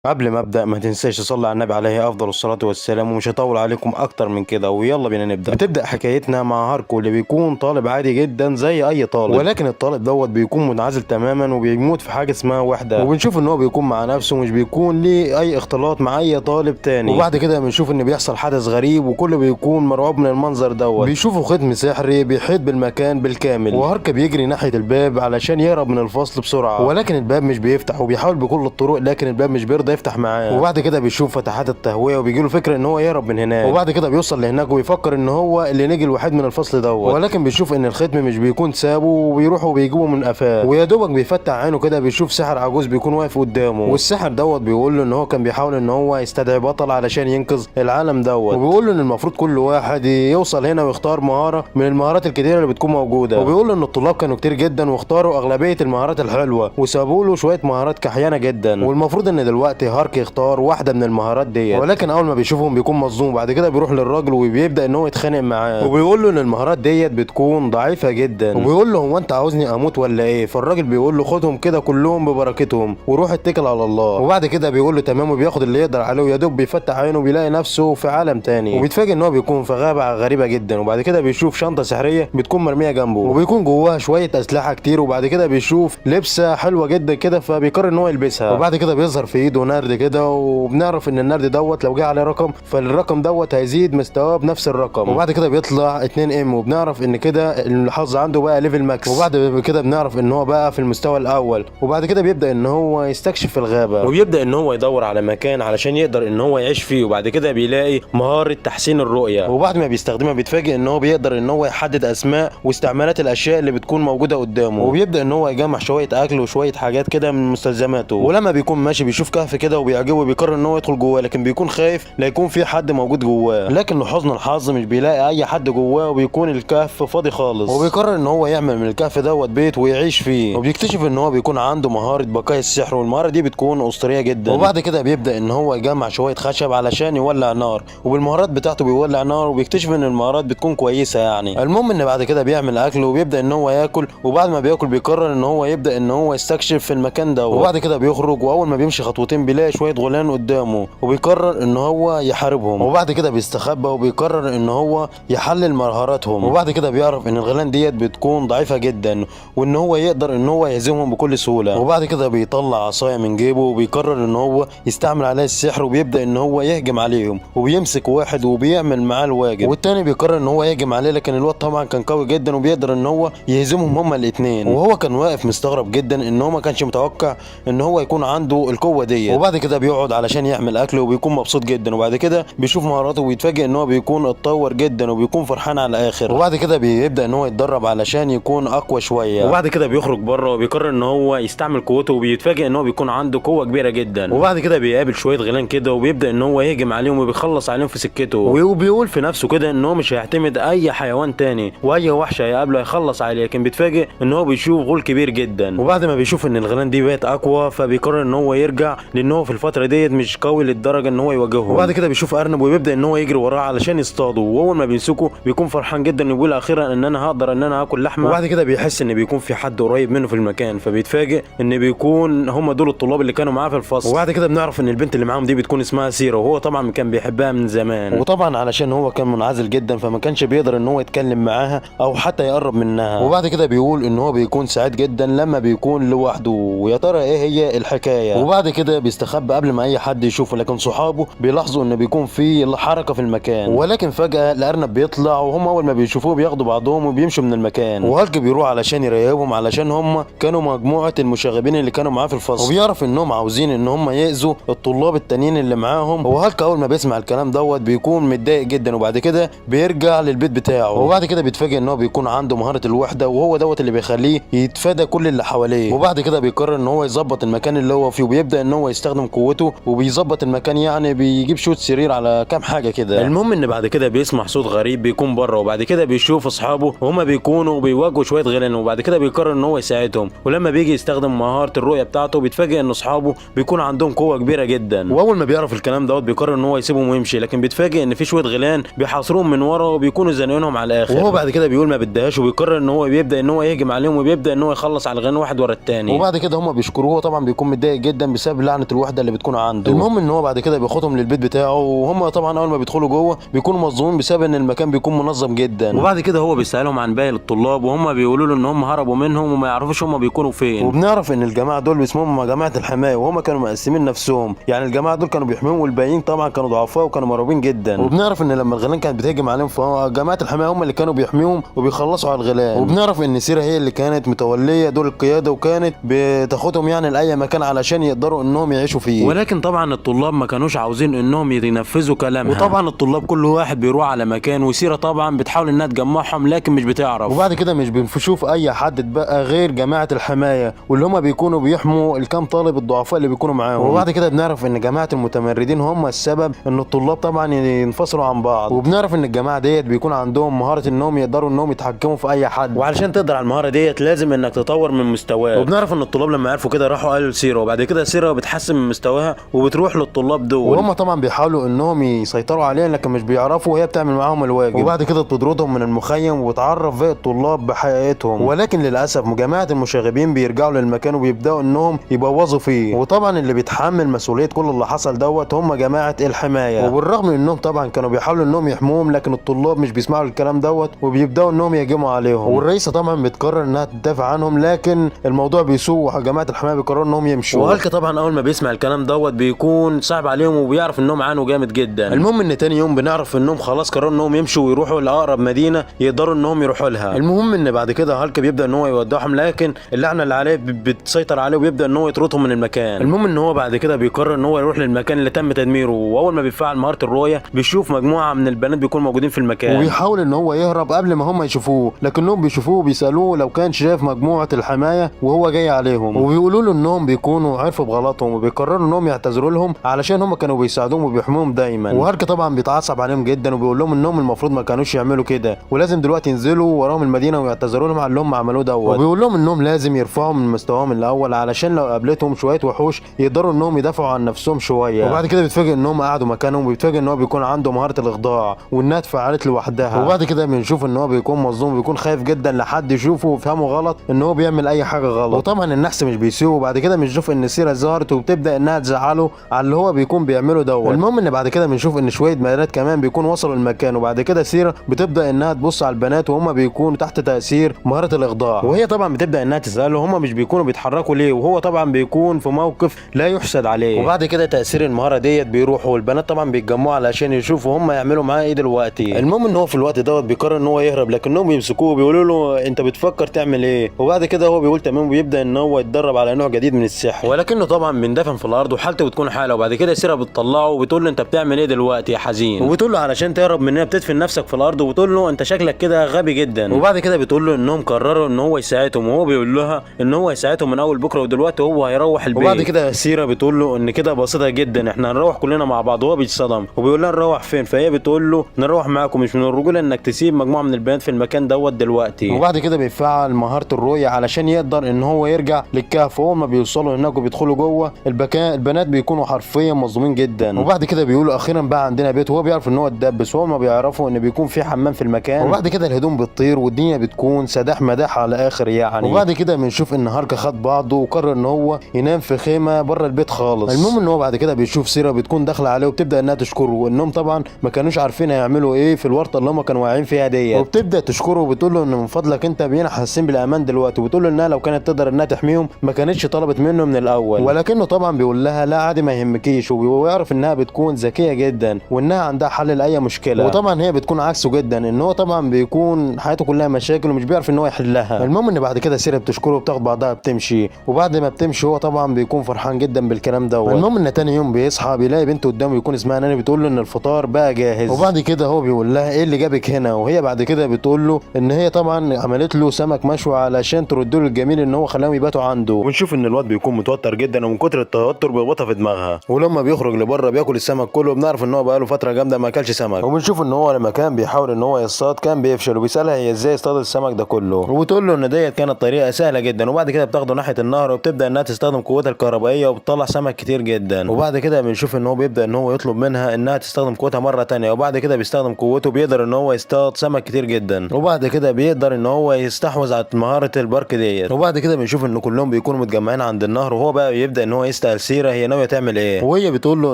قبل ما ابدا ما تنساش تصلي على النبي عليه افضل الصلاة والسلام، ومش هطول عليكم اكتر من كده، ويلا بينا نبدا. بتبدا حكايتنا مع هاركو اللي بيكون طالب عادي جدا زي اي طالب، ولكن الطالب دوت بيكون منعزل تماما وبيموت في حاجة اسمها وحده، وبنشوف ان هو بيكون مع نفسه ومش بيكون ليه اي اختلاط مع اي طالب تاني. وبعد كده بنشوف ان بيحصل حدث غريب وكله بيكون مرعوب من المنظر دوت. بيشوفوا ختم سحري بيحيط بالمكان بالكامل، وهارك بيجري ناحية الباب علشان يهرب من الفصل بسرعة، ولكن الباب مش بيفتح وبيحاول بكل الطرق لكن الباب مش بيرضى يفتح معاه. وبعد كده بيشوف فتحات التهويه وبيجي له فكرة ان هو يهرب من هناك، وبعد كده بيوصل لهناك ويفكر ان هو اللي نجي الوحيد من الفصل دوت، ولكن بيشوف ان الختم مش بيكون سابه وبيروح وبيجيبه من قفاه، ويا دوبك بيفتح عينه كده بيشوف ساحر عجوز بيكون واقف قدامه، والساحر دوت بيقول له ان هو كان بيحاول ان هو يستدعي بطل علشان ينقذ العالم دوت، وبيقول له ان المفروض كل واحد يوصل هنا ويختار مهارة من المهارات الكتيرة اللي بتكون موجودة، وبيقول له ان الطلاب كانوا كتير جدا واختاروا اغلبية المهارات الحلوة وسابوا له شوية مهارات كحيانه جدا، والمفروض ان دلوقتي هارك يختار واحدة من المهارات ديت، ولكن اول ما بيشوفهم بيكون مصدوم. بعد كده بيروح للراجل وبيبدا ان هو يتخانق معاه، وبيقول له ان المهارات ديت بتكون ضعيفة جدا، وبيقول له هو انت عاوزني اموت ولا ايه؟ فالراجل بيقول له خدهم كده كلهم ببركتهم وروح اتكل على الله. وبعد كده بيقول له تمام، وبياخد اللي يقدر عليه، ويا دوب بيفتح عينه وبيلاقي نفسه في عالم تاني، وبيتفاجئ ان هو بيكون في غابه غريبة جدا. وبعد كده بيشوف شنطه سحريه بتكون مرمية جنبه، وبيكون جواها شوية اسلحة كتير، وبعد كده بيشوف لبسه حلوة جدا كده فبيقرر ان هو يلبسها. وبعد كده بيظهر في ايده نرد كده، وبنعرف ان النرد دوت لو جه عليه رقم فالرقم دوت هيزيد مستواه بنفس الرقم. وبعد كده بيطلع 2 M، وبنعرف ان كده الحظ عنده بقى level max، وبعد كده بنعرف ان هو بقى في المستوى الاول. وبعد كده بيبدا ان هو يستكشف في الغابة، وبيبدا ان هو يدور على مكان علشان يقدر ان هو يعيش فيه. وبعد كده بيلاقي مهارة تحسين الرؤية، وبعد ما بيستخدمها بيتفاجئ ان هو بيقدر ان هو يحدد اسماء واستعمالات الاشياء اللي بتكون موجودة قدامه، وبيبدا ان هو يجمع شوية اكل وشوية حاجات كده من مستلزماته. ولما بيكون ماشي بيشوف كهف كده وبيعجبه وبيقرر ان هو يدخل جواه، لكن بيكون خايف لا يكون في حد موجود جواه، لكن لحسن الحظ مش بيلاقي اي حد جواه، وبيكون الكهف فاضي خالص. وبيقرر ان هو يعمل من الكهف دوت بيت ويعيش فيه، وبيكتشف ان هو بيكون عنده مهارة بقايا السحر، والمهاره دي بتكون اسطورية جدا. وبعد كده بيبدا ان هو يجمع شوية خشب علشان يولع نار، وبالمهارات بتاعته بيولع نار، وبيكتشف ان المهارات بتكون كويسة يعني. المهم ان بعد كده بيعمل اكل وبيبدا ان هو ياكل، وبعد ما بياكل بيقرر ان هو يبدا ان هو يستكشف في المكان ده. وبعد كده بيخرج، واول ما بيمشي خطوتين بيلاقي شوية غلان قدامه، وبيقرر ان هو يحاربهم. وبعد كده بيستخبى وبيقرر ان هو يحلل مهاراتهم. وبعد كده بيعرف ان الغيلان ديت بتكون ضعيفة جدا، وان هو يقدر ان هو يهزمهم بكل سهولة. وبعد كده بيطلع عصاية من جيبه وبيقرر ان هو يستعمل عليها السحر، وبيبدا ان هو يهجم عليهم، وبيمسك واحد وبيعمل معاه الواجب، والتاني بيقرر ان هو يهجم عليه، لكن الواد طبعا كان قوي جدا وبيقدر ان هو يهزمهم هما الاثنين. وهو كان واقف مستغرب جدا ان هو ما كانش متوقع ان هو يكون عنده القوة ديت. وبعد كده بيقعد علشان يعمل اكل وبيكون مبسوط جدا. وبعد كده بيشوف مهاراته وبيتفاجئ ان هو بيكون اتطور جدا وبيكون فرحان على الاخر. وبعد كده بيبدا ان هو يتدرب علشان يكون اقوى شوية. وبعد كده بيخرج بره وبيقرر ان هو يستعمل قوته، وبيتفاجئ ان هو بيكون عنده قوة كبيرة جدا. وبعد كده بيقابل شوية غيلان كده وبيبدا ان هو يهجم عليهم وبيخلص عليهم في سكته، وبيقول في نفسه كده ان هو مش هيعتمد اي حيوان تاني واي وحش هيقابله هيخلص عليه، لكن بيتفاجئ ان هو بيشوف غول كبير جدا. وبعد ما بيشوف ان الغيلان دي بقت اقوى فبيقرر ان هو يرجع، لان هو في الفترة ديت مش قوي للدرجة ان هو يواجههم. وبعد كده بيشوف ارنب وبيبدا ان هو يجري وراه علشان يصطاده، واول ما بيمسكه بيكون فرحان جدا وبيقول اخيرا ان انا هقدر ان انا هاكل لحمه. وبعد كده بيحس ان بيكون في حد قريب منه في المكان، فبيتفاجئ ان بيكون هم دول الطلاب اللي كانوا معاه في الفصل. وبعد كده بنعرف ان البنت اللي معاهم دي بتكون اسمها سيرا، وهو طبعا كان بيحبها من زمان، وطبعا علشان هو كان منعزل جدا فما كانش بيقدر ان هو يتكلم معاها او حتى يقرب منها. وبعد كده بيقول ان هو بيكون سعيد جدا لما بيكون لوحده، ويا ترى ايه هي الحكاية. وبعد كده بيستخبى قبل ما اي حد يشوفه، لكن صحابه بيلاحظوا ان بيكون في حركة في المكان، ولكن فجاة الارنب بيطلع، وهم اول ما بيشوفوه بياخدوا بعضهم وبيمشوا من المكان. وهالك بيروح علشان يراقبهم علشان هم كانوا مجموعة المشاغبين اللي كانوا معاه في الفصل، وبيعرف انهم عاوزين ان هم يأذوا الطلاب التانيين اللي معاهم. وهالك اول ما بيسمع الكلام دوت بيكون متضايق جدا، وبعد كده بيرجع للبيت بتاعه. وبعد كده بيتفاجئ ان هو بيكون عنده مهارة الوحدة، وهو دوت اللي بيخليه يتفادى كل اللي حواليه. وبعد كده بيقرر ان هو يظبط المكان اللي هو فيه، وبيبدا ان هو يستخدم قوته وبيظبط المكان، يعني بيجيب شوت سرير على كام حاجة كده. المهم ان بعد كده بيسمع صوت غريب بيكون بره، وبعد كده بيشوف اصحابه وهما بيكونوا بيواجهوا شوية غيلان، وبعد كده بيقرر ان هو يساعدهم. ولما بيجي يستخدم مهارة الرؤية بتاعته بيتفاجئ ان اصحابه بيكون عندهم قوة كبيرة جدا، واول ما بيعرف الكلام دوت بيقرر ان هو يسيبهم ويمشي، لكن بيتفاجئ ان في شوية غيلان بيحاصروهم من ورا وبيكونوا زانقينهم على الاخر. وهو بعد كده بيقول ما بديهاش، وبيقرر ان هو بيبدا ان هو يهجم عليهم، وبيبدا ان هو يخلص على الغيلان واحد ورا التاني. وبعد كده هم بيشكروه، طبعا بيكون متضايق جدا بسبب لعنه الوحدة اللي بتكون عنده. المهم ان هو بعد كده بياخدهم للبيت بتاعه، وهم طبعا اول ما بيدخلوا جوه بيكونوا مصدومين بسبب ان المكان بيكون منظم جدا. وبعد كده هو بيسالهم عن باقي الطلاب، وهم بيقولوا له ان هم هربوا منهم وما يعرفوش هم بيكونوا فين. وبنعرف ان الجماعة دول اسمهم جماعة الحماية، وهم كانوا مقسمين نفسهم، يعني الجماعة دول كانوا بيحميهم والباقيين طبعا كانوا ضعفاء وكانوا مرعوبين جدا. وبنعرف ان لما الغيلان كانت بتهجم عليهم فجماعة الحماية هم اللي كانوا بيحميهم وبيخلصوا على الغيلان. وبنعرف ان سيرة هي اللي كانت متوليه دور القيادة، وكانت بتاخدهم يعني لاي مكان علشان يقدروا انهم يعيشوا فيه. ولكن طبعا الطلاب ما كانوش عاوزين انهم ينفذوا كلامها، وطبعا الطلاب كل واحد بيروح على مكان، وسيرة طبعا بتحاول انها تجمعهم لكن مش بتعرف. وبعد كده مش بنشوف اي حد اتبقى غير جماعة الحماية، واللي هم بيكونوا بيحموا الكام طالب الضعفاء اللي بيكونوا معاهم. وبعد كده بنعرف ان جماعة المتمردين هم السبب ان الطلاب طبعا ينفصلوا عن بعض. وبنعرف ان الجماعة ديت بيكون عندهم مهارة انهم يقدروا انهم يتحكموا في اي حد، وعلشان تقدر على المهارة ديت لازم انك تطور من مستواك. وبنعرف ان الطلاب لما عرفوا كده راحوا قالوا لسيرة، وبعد كده سيرة بتحسن من مستواها وبتروح للطلاب دول، وهم طبعا بيحاولوا انهم يسيطروا عليها لكن مش بيعرفوا، وهي بتعمل معاهم الواجب. وبعد كده بتطردهم من المخيم وبتعرف باقي الطلاب بحقيقتهم، ولكن للاسف جماعة المشاغبين بيرجعوا للمكان وبيبداوا انهم يبوظوا فيه. وطبعا اللي بيتحمل مسؤولية كل اللي حصل دوت هم جماعة الحماية، وبالرغم انهم طبعا كانوا بيحاولوا انهم يحموهم لكن الطلاب مش بيسمعوا الكلام دوت وبيبداوا انهم يهجموا عليهم. والرئيسه طبعا بتقرر انها تدافع عنهم لكن الموضوع بيسوء، وجماعه الحماية بيقرروا انهم يمشوا. وهالك طبعا اول ما بيسمع الكلام دوت بيكون صعب عليهم وبيعرف انهم عانوا جامد جدا. المهم ان تاني يوم بنعرف انهم خلاص قرروا انهم يمشوا ويروحوا لاقرب مدينة يقدروا انهم يروحوا لها. المهم ان بعد كده هالك بيبدا ان هو يودعهم، لكن اللعنة اللي عليه بتسيطر عليه وبيبدا ان هو يطردهم من المكان. المهم ان هو بعد كده بيقرر ان هو يروح للمكان اللي تم تدميره، واول ما بيفعل مهارة الرؤية بيشوف مجموعة من البنات بيكونوا موجودين في المكان، وبيحاول ان هو يهرب قبل ما هم يشوفوه، لكنهم بيشوفوه وبيسالوه لو كان شاف مجموعة الحماية وهو جاي عليهم، وبيقولوا له انهم بيكونوا عرفوا بغلطهم وبيقرروا انهم يعتذروا لهم علشان هم كانوا بيساعدوهم وبيحموهم دايما. وهارك طبعا بيتعصب عليهم جدا وبيقول لهم انهم المفروض ما كانوش يعملوا كده، ولازم دلوقتي ينزلوا وراهم المدينة ويعتذروا لهم على اللي هم عملوه دوت. وبيقول لهم انهم لازم يرفعوا من مستواهم الاول علشان لو قابلتهم شوية وحوش يقدروا انهم يدافعوا عن نفسهم شوية. وبعد كده بيتفاجئ انهم قعدوا مكانهم، وبيتفاجئ ان هو بيكون عنده مهارة الاخضاع وانها اتفعلت لوحدها. وبعد كده بنشوف ان هو بيكون مصدوم وبيكون خايف جدا لحد يشوفه ويفهمه غلط ان هو بيعمل اي حاجة غلط، وطبعا النحس مش بيسيبه. وبعد كده بنشوف ان سيرة ظهرت وبتبدا انها تزعله على اللي هو بيكون بيعمله دوت. المهم ان بعد كده بنشوف ان شوية بنات كمان بيكون وصلوا المكان، وبعد كده سيرة بتبدا انها تبص على البنات وهم بيكونوا تحت تاثير مهارة الاخضاع، وهي طبعا بتبدا انها تساله هم مش بيكونوا بيتحركوا ليه، وهو طبعا بيكون في موقف لا يحسد عليه. وبعد كده تاثير المهارة ديت بيروح، والبنات طبعا بيتجمعوا علشان يشوفوا هم يعملوا معاه ايه دلوقتي. المهم ان هو في الوقت دوت بيقرر ان هو يهرب، لكنهم بيمسكوه وبيقولوا له انت بتفكر تعمل ايه. وبعد كده هو بيقول تمام، وبيبدا ان هو يتدرب على نوع جديد من السحر، ولكنه طبعا بيندفن في الارض وحالته بتكون حاله. وبعد كده سيرة بتطلعه وبتقول له انت بتعمل ايه دلوقتي يا حزين، وبتقول له علشان تهرب مننا بتدفن نفسك في الارض، وبتقول له انت شكلك كده غبي جدا. وبعد كده بتقول له انهم قرروا ان هو يساعدهم، وهو بيقول لها ان هو يساعدهم من اول بكره ودلوقتي هو هيروح البيت. وبعد كده سيرة بتقول له ان كده بسيطة جدا، احنا هنروح كلنا مع بعض. وهو بيتصدم وبيقول لها نروح فين، فهي بتقول له نروح معاكم، مش من الرجولة انك تسيب مجموعة من البنات في المكان دوت دلوقتي. وبعد كده بيفعل مهارة الرؤية علشان يقدر ان هو يرجع للكهف. وهو ما بيوصلوا هناك وبيدخلوا جوه البنات بيكونوا حرفيا مصدومين جدا. وبعد كده بيقولوا اخيرا بقى عندنا بيت، وهو بيعرف ان هو اتدبس، وهو ما بيعرفوا ان بيكون في حمام في المكان. وبعد كده الهدوم بتطير والدنيا بتكون سداح مداح على اخر يعني. وبعد كده بنشوف ان هاركا خد بعضه وقرر ان هو ينام في خيمة بره البيت خالص. المهم ان هو بعد كده بيشوف سيرة بتكون داخله عليه وبتبدا انها تشكره، وانهم طبعا ما كانوش عارفين هيعملوا ايه في الورطة اللي هم كانوا واقعين فيها ديت. وبتبدا تشكره وبتقول له ان من فضلك انت بقينا حاسين بالامان دلوقتي، وبتقول له انها لو كانت تقدر انها تحميهم ما كانتش طلبت منه من الاول. ولكنه طبعا بيقول لها لا عادي ما يهمكيش، وبيعرف انها بتكون ذكية جدا وانها عندها حل لاي مشكلة. وطبعا هي بتكون عكسه جدا، ان هو طبعا بيكون حياته كلها مشاكل ومش بيعرف ان هو يحلها. المهم ان بعد كده سيرة بتشكره وبتاخد بعضها بتمشي، وبعد ما بتمشي هو طبعا بيكون فرحان جدا بالكلام دوت. المهم ان تاني يوم بيصحى بيلاقي بنت قدامه بيكون اسمها ناني، بتقول له ان الفطار بقى جاهز. وبعد كده هو بيقول لها ايه اللي جابك هنا، وهي بعد كده بتقول له ان هي طبعا عملت له سمك مشوي علشان ترد له الجميل ان هو خلاهم يباتوا عنده. ونشوف ان الواد بيكون متوتر جدا، ومن كتر التوتر بيخبطها في دماغها، ولما بيخرج لبره بياكل السمك كله. بنعرف ان هو بقاله فترة جامدة ما اكلش سمك. وبنشوف ان هو لما كان بيحاول ان هو يصطاد كان بيفشل، وبيسالها هي ازاي اصطاد السمك ده كله، وبتقول له ان ديت كانت طريقه سهلة جدا. وبعد كده بتاخده ناحية النهر وبتبدا انها تستخدم قوتها الكهربائية وبتطلع سمك كتير جدا. وبعد كده بنشوف ان هو بيبدا ان هو يطلب منها انها تستخدم قوتها مرة تانية، وبعد كده بيستخدم قوته بيقدر ان هو يصطاد سمك كتير جدا. وبعد كده بيقدر ان هو يستحوذ على مهارة البرك ديت. وبعد كده بنشوف ان كلهم بيكونوا متجمعين عند النهر، وهو بقى بيبدا ان هو يسال بيسأل سيرة هي ناوية تعمل ايه، وهي بتقول له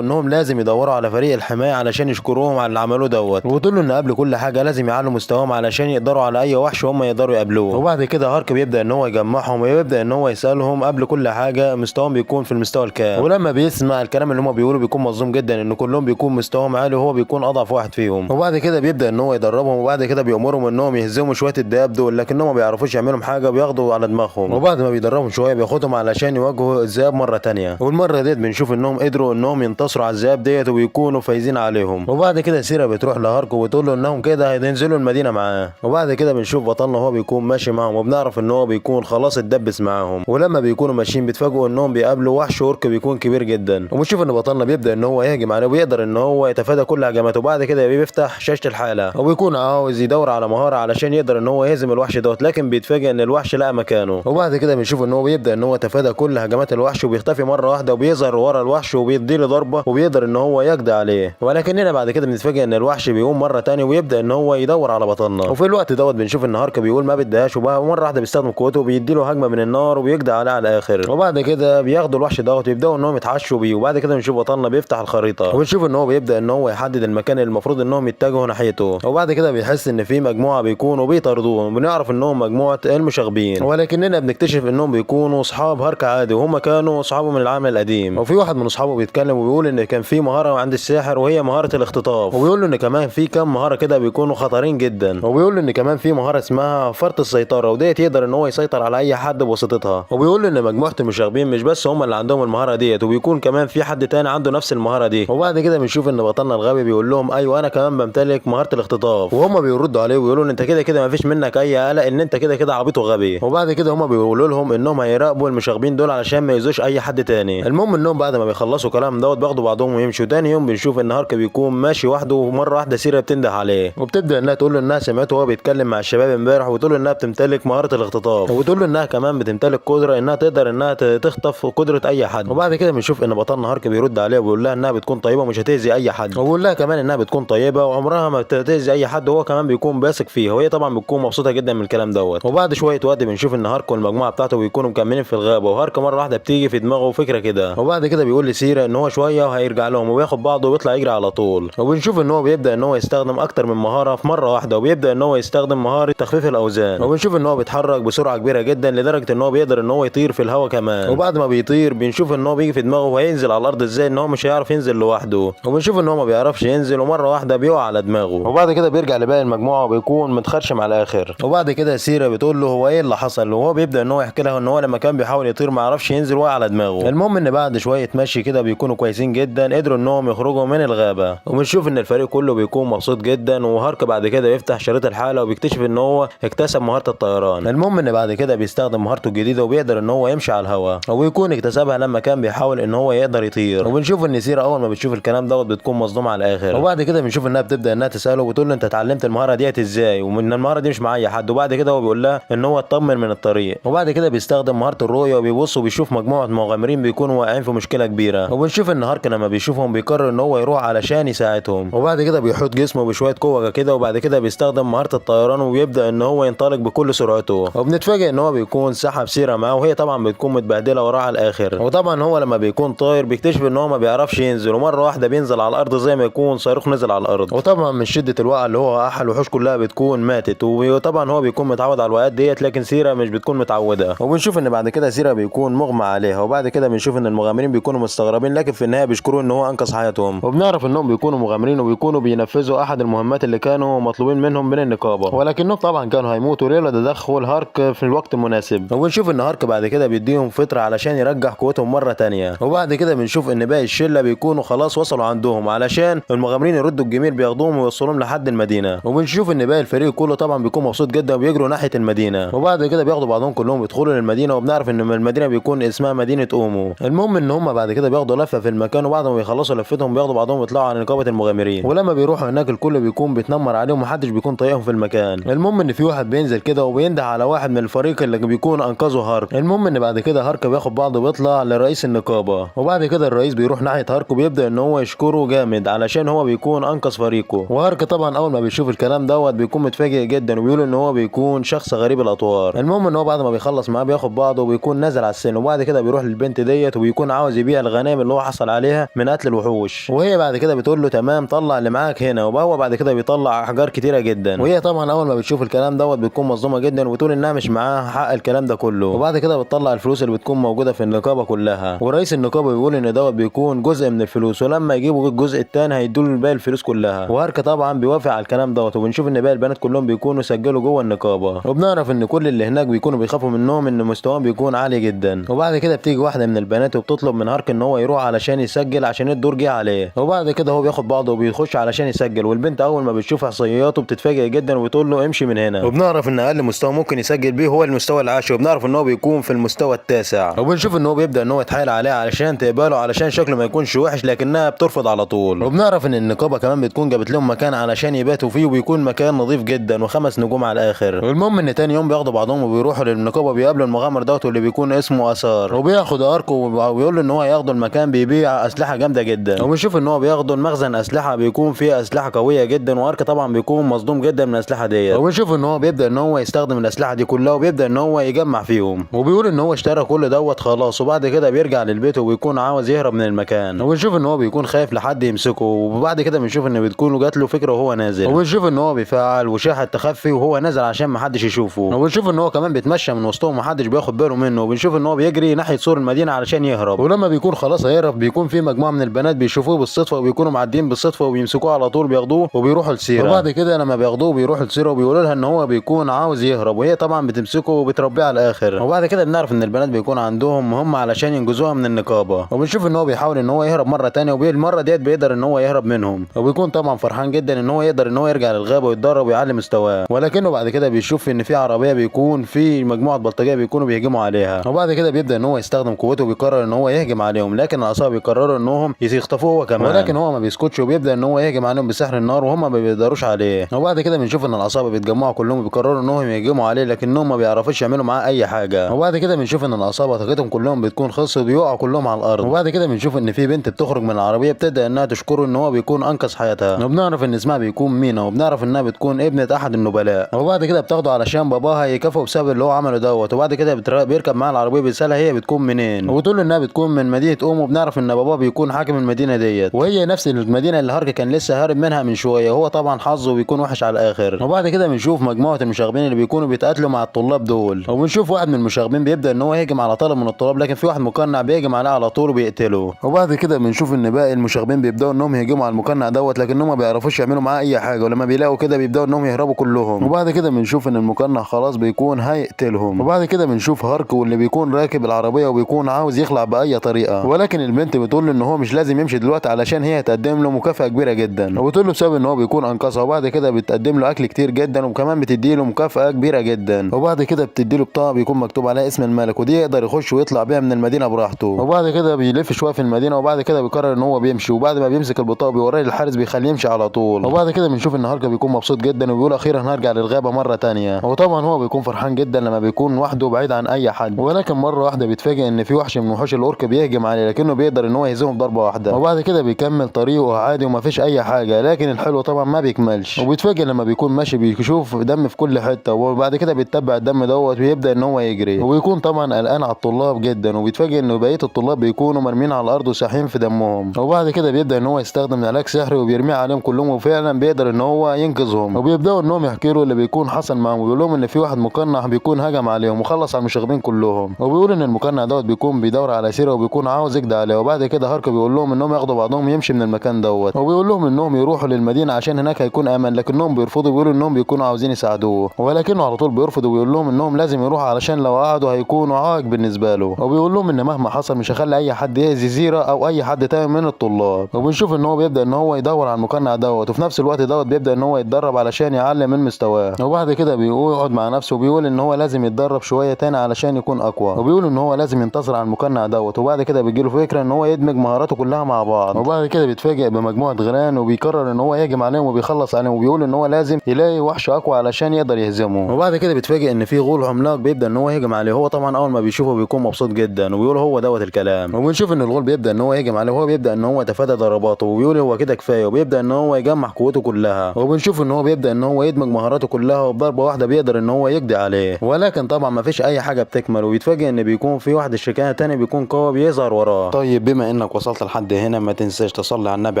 انهم لازم يدوروا على فريق الحماية علشان يشكروهم على اللي عملوه دوت، وبتقول له ان قبل كل حاجة لازم يعلوا مستواهم علشان يقدروا على اي وحش هم يقدروا يقابلوه. وبعد كده هارك بيبدا ان هو يجمعهم ويبدا ان هو يسالهم قبل كل حاجة مستواهم بيكون في المستوى الكام. ولما بيسمع الكلام اللي هم بيقولوا بيكون مصدوم جدا ان كلهم بيكون مستواهم عالي وهو بيكون اضعف واحد فيهم. وبعد كده بيبدا ان هو يدربهم، وبعد كده بيأمرهم انهم يهزموا شوية الدياب دول، لكنهم ما بيعرفوش يعملوا حاجة وبياخدوا على دماغهم. وبعد ما بيدربهم شوية بياخدهم علشان يواجهوا الذئاب مرة تانية، والمرة ديت بنشوف انهم قدروا انهم ينتصروا على الذئاب ديت وبيكونوا فايزين عليهم. وبعد كده سيرة بتروح لهارك وبتقول له انهم كده هينزلوا المدينة معاه. وبعد كده بنشوف بطلنا وهو بيكون ماشي معاهم، وبنعرف ان هو بيكون خلاص اتدبس معاهم. ولما بيكونوا ماشيين بيتفاجئوا انهم بيقابلوا وحش orc بيكون كبير جدا، وبنشوف ان بطلنا بيبدا ان هو يهجم عليه وبيقدر ان هو يتفادى كل هجماته. وبعد كده بيفتح شاشة الحالة وبيكون عاوز يدور على مهارة علشان يقدر ان هو يهزم الوحش دوت، لكن بيتفاجئ ان الوحش لقى مكانه. وبعد كده بنشوف ان هو بيبدا ان هو يتفادى كل هجمات الوحش وبيختفي مرة واحدة وبيظهر ورا الوحش وبيديله ضربه وبيقدر ان هو يقضي عليه. ولكننا بعد كده بنتفاجئ ان الوحش بيقوم مرة تانية ويبدا ان هو يدور على بطلنا. وفي الوقت دوت بنشوف ان هارك بيقول ما بديهاش، ومرة واحدة بيستخدم قوته وبيديله هجمة من النار وبيقضي عليه على الاخر. وبعد كده بياخدوا الوحش دوت ويبداوا انهم يتعشوا بيه. وبعد كده بنشوف بطلنا بيفتح الخريطة وبنشوف ان هو بيبدا ان هو يحدد المكان اللي المفروض انهم يتجهوا ناحيته. وبعد كده بيحس ان في مجموعة بيكونوا بيطاردوهم، بنعرف انهم مجموعة المشاغبين، ولكننا بنكتشف انهم بيكونوا اصحاب هارك عادي وهم كانوا اصحابه من العالم القديم. وفي واحد من اصحابه بيتكلم وبيقول ان كان في مهارة عند الساحر وهي مهارة الاختطاف، وبيقول له ان كمان في كام مهارة كده بيكونوا خطرين جدا، وبيقول له ان كمان في مهارة اسمها فرط السيطرة وديت يقدر ان هو يسيطر على اي حد بواسطتها. وبيقول له ان مجموعة المشاغبين مش بس هم اللي عندهم المهارة ديت، وبيكون كمان في حد تاني عنده نفس المهارة دي. وبعد كده بنشوف ان بطلنا الغبي بيقول لهم ايوه انا كمان بمتلك مهارة الاختطاف، وهم بيردوا عليه ويقولوا ان انت كده كده ما فيش منك اي قلق، ان انت كده كده عبيط وغبي. وبعد كده هم بيقولوا لهم انهم هيراقبوا المشاغبين دول علشان ما يؤذوش اي حد تاني. المهم انهم بعد ما بيخلصوا كلام دوت بياخدوا بعضهم ويمشوا. تاني يوم بنشوف ان هارك بيكون ماشي وحده، ومرة واحدة سيرة بتنده عليه وبتبدا انها تقول له انها سمعته وهو بيتكلم مع الشباب امبارح، وتقول له انها بتمتلك مهارة الاختطاف، وبتقول له انها كمان بتمتلك قدره انها تقدر انها تخطف قدره اي حد. وبعد كده بنشوف ان بطلنا هارك بيرد عليه وبيقول لها انها بتكون طيبة ومش هتاذي اي حد، وبيقول لها كمان انها بتكون طيبة وعمرها ما بتاذي اي حد، وهو كمان بيكون باسك فيها، وهي طبعا بتكون مبسوطة جدا من الكلام دوت. وبعد شوية وقت بنشوف ان هارك والمجموعة بتاعته بيكونوا مكملين في الغابة، وهارك مرة واحدة بتيجي في دماغه فكرة كده. وبعد كده بيقول لسيرة ان هو شوية وهيرجع لهم، وبياخد بعضه وبيطلع يجري على طول. وبنشوف ان هو بيبدا ان هو يستخدم اكتر من مهارة في مرة واحدة، وبيبدا ان هو يستخدم مهارة تخفيف الاوزان، وبنشوف ان هو بيتحرك بسرعة كبيرة جدا لدرجة ان هو بيقدر ان هو يطير في الهواء كمان. وبعد ما بيطير بنشوف ان هو بيجي في دماغه وهينزل على الارض ازاي، ان هو مش هيعرف ينزل لوحده، وبنشوف ان هو ما بيعرفش ينزل، ومرة واحدة بيقع على دماغه. وبعد كده بيرجع لباقي المجموعة وبيكون متخرشم على الاخر. وبعد كده سيرة بتقول له هو ايه اللي حصل، وهو بيبدا ان هو يحكي لها ان هو لما كان بيحاول يطير ما عرفش ينزل وقع على دماغه. المهم ان بعد شوية مشي كده بيكونوا كويسين جدا، قدروا انهم يخرجوا من الغابة، وبنشوف ان الفريق كله بيكون مبسوط جدا. وهارك بعد كده بيفتح شريط الحالة وبيكتشف ان هو اكتسب مهارة الطيران. المهم ان بعد كده بيستخدم مهارته الجديدة وبيقدر ان هو يمشي على الهواء، وبيكون اكتسبها لما كان بيحاول ان هو يقدر يطير. وبنشوف ان سيرة اول ما بتشوف الكلام دوت بتكون مصدومة على الاخر. وبعد كده بنشوف انها بتبدا انها تساله وبتقول له انت اتعلمت المهارة ديت ازاي، وان المهارة دي مش مع اي حد. وبعد كده هو بيقول لها ان هو اطمن من الطريق. وبعد كده بيستخدم مهارة الرؤية وبيبص وبيشوف مجموعة مغامرين بيكونوا واقعين في مشكلة كبيرة. وبنشوف ان هارك لما بيشوفهم بيقرر ان هو يروح علشان يساعدهم. وبعد كده بيحط جسمه بشوية قوة كده، وبعد كده بيستخدم مهارة الطيران وبيبدا ان هو ينطلق بكل سرعته. وبنتفاجئ ان هو بيكون سحب سيرة معاه، وهي طبعا بتكون متبهدله وراه على الاخر. وطبعا هو لما بيكون طاير بيكتشف ان هو ما بيعرفش ينزل، ومرة واحدة بينزل على الارض زي ما يكون صاروخ نزل على الارض. وطبعا من شده الوقعة اللي هو وقعها الوحوش كلها بتكون ماتت، وطبعا هو بيكون متعود على الوقعات ديت، لكن سيرة مش بتكون متعوده. وبنشوف ان بعد كده سيرة بيكون مغمى عليها. وبعد كده بنشوف ان المغامرين بيكونوا مستغربين، لكن في النهاية بيشكروه ان هو انقذ حياتهم. وبنعرف انهم بيكونوا مغامرين وبيكونوا بينفذوا احد المهمات اللي كانوا مطلوبين منهم من النقابة، ولكنهم طبعا كانوا هيموتوا لولا تدخل هارك في الوقت المناسب. وبنشوف ان هارك بعد كده بيديهم فترة علشان يرجع قوتهم مرة تانية. وبعد كده بنشوف ان باقي الشلة بيكونوا خلاص وصلوا عندهم علشان المغامرين يردوا الجميل، بياخدوهم ويوصلوهم لحد المدينة. وبنشوف ان باقي الفريق كله طبعا بيكون مبسوط جدا وبيجروا ناحية المدينة. وبعد كده بياخدوا بعضهم كلهم يدخلوا للمدينة، وبنعرف ان المدينة بيكون اسمها مدينة اومو. المهم ان هم بعد كده بياخدوا لفه في المكان، وبعد ما بيخلصوا لفتهم بياخدوا بعضهم ويطلعوا على نقابة المغامرين. ولما بيروحوا هناك الكل بيكون بيتنمر عليهم ومحدش بيكون طايقهم في المكان. المهم ان في واحد بينزل كده وبينده على واحد من الفريق اللي بيكون انقذه هارك. المهم ان بعد كده هارك بياخد بعضه وبيطلع لرئيس النقابة. وبعد كده الرئيس بيروح ناحية هارك وبيبدا ان هو يشكره جامد علشان هو بيكون انقذ فريقه. وهارك طبعا اول ما بيشوف الكلام دوت بيكون متفاجئ جدا، وبيقول ان هو بيكون شخص غريب الاطوار. المهم ان هو بعد ما بيخلص معاه بياخد بعضه وبيكون نازل على السن. وبعد كده بيروح للبنت ديت ديت، وبيكون عاوز يبيع الغنائم اللي هو حصل عليها من قتل الوحوش. وهي بعد كده بتقول له تمام طلع اللي معاك هنا، وهو بعد كده بيطلع احجار كتيرة جدا. وهي طبعا اول ما بتشوف الكلام دوت بتكون مصدومة جدا وبتقول انها مش معاها حق الكلام ده كله. وبعد كده بتطلع الفلوس اللي بتكون موجودة في النقابة كلها، ورئيس النقابة بيقول ان دوت بيكون جزء من الفلوس، ولما يجيبوا الجزء الثاني هيدوا له باقي الفلوس كلها. وهارك طبعا بيوافق على الكلام دوت، وبنشوف ان باقي البنات كلهم بيكونوا سجلوا جوه النقابة، وبنعرف ان كل اللي هناك بيكونوا بيخافوا منهم ان مستواهم بيكون عالي جدا. وبعد كده بتيجي واحدة من البنات وبتطلب من هارك ان هو يروح علشان يسجل عشان الدور جه عليه. وبعد كده هو بياخد بعضه وبيخش علشان يسجل، والبنت اول ما بتشوف احصائياته بتتفاجئ جدا وبتقول له امشي من هنا. وبنعرف ان اقل مستوى ممكن يسجل بيه هو المستوى العاشر، وبنعرف ان هو بيكون في المستوى التاسع. وبنشوف ان هو بيبدا ان هو يتحايل عليها علشان تقبله علشان شكله ما يكونش وحش، لكنها بترفض على طول. وبنعرف ان النقابة كمان بتكون جابت لهم مكان علشان يباتوا فيه، وبيكون مكان نظيف جدا وخمس نجوم على الاخر. والمهم ان تاني يوم بياخدوا بعضهم وبيروحوا للنقابه، بيقابلوا المغامر دوت واللي بيكون اسمه اثار، وبياخد اركو وبيقول له ان هو هياخده المكان بيبيع اسلحة جامدة جدا. وبنشوف ان هو بياخده المخزن اسلحة بيكون فيه اسلحة قوية جدا، وارك طبعا بيكون مصدوم جدا من الاسلحة ديت. وبنشوف ان هو بيبدا ان هو يستخدم الاسلحة دي كلها، وبيبدا ان هو يجمع فيهم، وبيقول ان هو اشترى كل دوت خلاص. وبعد كده بيرجع للبيت وبيكون عاوز يهرب من المكان، وبنشوف ان هو بيكون خايف لحد يمسكه. وبعد كده بنشوف ان بتكون جات له فكرة وهو نازل، وبنشوف ان هو بيفعل وشاح التخفي وهو نازل عشان ما حدش يشوفه. وبنشوف ان هو كمان بيتمشى من وسطهم ومحدش بياخد باله منه. وبنشوف ان هو بيجري ناحية سور المدينة علشان يهرب، ولما بيكون خلاص هيهرب بيكون في مجموعة من البنات بيشوفوه بالصدفة وبيكونوا معديين بالصدفة وبيمسكوه على طول بياخدوه وبيروحوا لسيره. وبعد كده لما بياخدوه بيروحوا لسيره وبيقولوا لها ان هو بيكون عاوز يهرب، وهي طبعا بتمسكه وبتربيه على الاخر. وبعد كده بنعرف ان البنات بيكون عندهم مهمة علشان ينجزوها من النقابة، وبنشوف ان هو بيحاول ان هو يهرب مرة ثانية، وبالمره ديت بيقدر ان هو يهرب منهم، وبيكون طبعا فرحان جدا ان هو يقدر ان هو يرجع للغابه ويتدرب ويعلي مستواه. ولكنه بعد كده بيشوف ان في عربية بيكون في مجموعة بلطجيه بيكونوا بيهجموا عليها، وبعد كده بيبدا ان هو يستخدم قوته وبيقرر ان هو يهجم عليهم، لكن العصابة بيقرروا انهم يخطفوه هو كمان، ولكن هو ما بيسكتش وبيبدا ان هو يهجم عليهم بسحر النار وهم ما بيقدروش عليه. وبعد كده بنشوف ان العصابة بيتجمعوا كلهم وبيقرروا انهم يهجموا عليه، لكنهم ما بيعرفوش يعملوا معاه اي حاجة. وبعد كده بنشوف ان العصابة طاقتهم كلهم بتكون خلصت وبيقعوا كلهم على الارض. وبعد كده بنشوف ان في بنت بتخرج من العربية بتبدا انها تشكره ان هو بيكون انقذ حياتها، وبنعرف ان اسمها بيكون مينا، وبنعرف انها بتكون ابنه احد النبلاء. وبعد كده بتاخده علشان باباها يكافئه بسبب اللي هو عمله دوت. وبعد كده بيركب معاها العربية بيسالها هي بتكون منين، وبتقول له انها بتكون من مدينة اوم، وبنعرف ان باباه بيكون حاكم المدينة ديت، وهي نفس المدينة اللي هارك كان لسه هارب منها من شوية. هو طبعا حظه بيكون وحش على الاخر. وبعد كده بنشوف مجموعة المشاغبين اللي بيكونوا بيتقاتلوا مع الطلاب دول، وبنشوف واحد من المشاغبين بيبدا ان هو يهجم على طالب من الطلاب، لكن في واحد مقنع بيهجم عليه على طول وبيقتله. وبعد كده بنشوف ان باقي المشاغبين بيبداوا انهم يهجموا على المقنع دوت، لكنهم ما بيعرفوش يعملوا معاه اي حاجة، ولما بيلاقوا كده بيبداوا انهم يهربوا كلهم. وبعد كده بنشوف ان المقنع خلاص بيكون هيقتلهم. وبعد كده بنشوف هارك واللي بيكون راكب العربية وبيكون عاوز يخلع باي طريقه، ولكن البنت بتقول له ان هو مش لازم يمشي دلوقتي علشان هي هتقدم له مكافاة كبيرة جدا، وبتقول له بسبب ان هو بيكون انقذها. وبعد كده بتقدم له اكل كتير جدا، وكمان بتدي له مكافاة كبيرة جدا. وبعد كده بتدي له بطاقة بيكون مكتوب عليها اسم الملك، ودي يقدر يخش ويطلع بيها من المدينة براحته. وبعد كده بيلف شوية في المدينة، وبعد كده بيقرر ان هو بيمشي، وبعد ما بيمسك البطاقة بيوريها للحارس بيخليه يمشي على طول. وبعد كده بنشوف ان هارك بيكون مبسوط جدا وبيقول اخيرا هرجع للغابه مرة تانية. وطبعا هو بيكون فرحان جدا لما بيكون وحده بعيد عن اي حد، ولكن مرة واحدة بيتفاجئ ان في وحش من وحوش الاورك بيهجم عليه، لكنه بيقدر ان هو يهزمه بضربه واحدة. وبعد كده بيكمل طريقه عادي ومفيش اي حاجة، لكن الحلو طبعا ما بيكملش، وبيتفاجئ لما بيكون ماشي بيشوف دم في كل حتة، وبعد كده بيتبع الدم دوت ويبدا ان هو يجري، وبيكون طبعا قلقان على الطلاب جدا. وبيتفاجئ ان بقية الطلاب بيكونوا مرمين على الارض وساحين في دمهم. وبعد كده بيبدا ان هو يستخدم علاج سحري وبيرميه عليهم كلهم، وفعلا بيقدر ان هو ينقذهم. وبيبداوا انهم يحكوا له اللي بيكون حصل معاهم، وبيقول لهم ان في واحد مقنع بيكون هجم عليهم وخلص على المشاغبين كلهم، وبيقول ان المقنع دوت بيكون بيدور على سيره وبيكون عاوز يقضي عليه. وبعد كده هارك بيقول لهم انهم ياخدوا بعضهم يمشي من المكان دوت، وبيقول لهم انهم يروحوا للمدينة عشان هناك هيكون امان، لكنهم بيرفضوا بيقولوا انهم بيكونوا عاوزين يساعدوه، ولكنه على طول بيرفض وبيقول لهم انهم لازم يروحوا علشان لو قعدوا هيكونوا عائق بالنسبة له، وبيقول لهم ان مهما حصل مش هخلي اي حد يأذي زيرة او اي حد تاني من الطلاب. وبنشوف ان هو بيبدا ان هو يدور على المقنع دوت، وفي نفس الوقت دوت بيبدا ان هو يتدرب علشان يعلي من مستواه. وبعد كده بيقعد مع نفسه وبيقول ان هو لازم يتدرب شوية تاني علشان يكون اقوى، وبيقول ان هو لازم ينتصر على المقنع دوت. وبعد كده بيجيله فكرة ان هو يدمج مهاراته كلها مع بعض. وبعد كده بيتفاجئ بمجموعه غيران وبيقرر ان هو يهجم عليهم وبيخلص عليهم، وبيقول ان هو لازم يلاقي وحش اقوى علشان يقدر يهزمه. وبعد كده بيتفاجئ ان في غول عملاق بيبدا ان هو يهجم عليه، هو طبعا اول ما بيشوفه بيكون مبسوط جدا وبيقول هو دوت الكلام. وبنشوف ان الغول بيبدا ان هو يهجم عليه، وهو بيبدا ان هو يتفادى ضرباته وبيقول هو كده كفاية، وبيبدا ان هو يجمع قوته كلها. وبنشوف ان هو بيبدا ان هو يدمج مهاراته كلها، وبضربه واحدة بيقدر ان هو يقضي عليه، ولكن طبعا ما فيش اي حاجة بتكمل. وبيتفاجئ ان بيكون في واحد الشركة تانية تاني بيكون قوي بيظهر وراه. طيب بما انك وصلت لحد هنا ما تنساش تصلي على النبي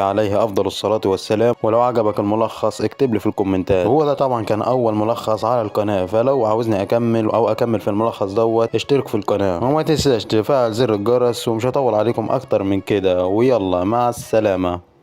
عليه افضل الصلاة والسلام، ولو عجبك الملخص اكتب لي في الكومنتات. هو ده طبعا كان اول ملخص على القناة، فلو عاوزني اكمل او اكمل في الملخص دوت اشترك في القناة وما تنساش تفعل زر الجرس، ومش هطول عليكم اكتر من كده، ويلا مع السلامة.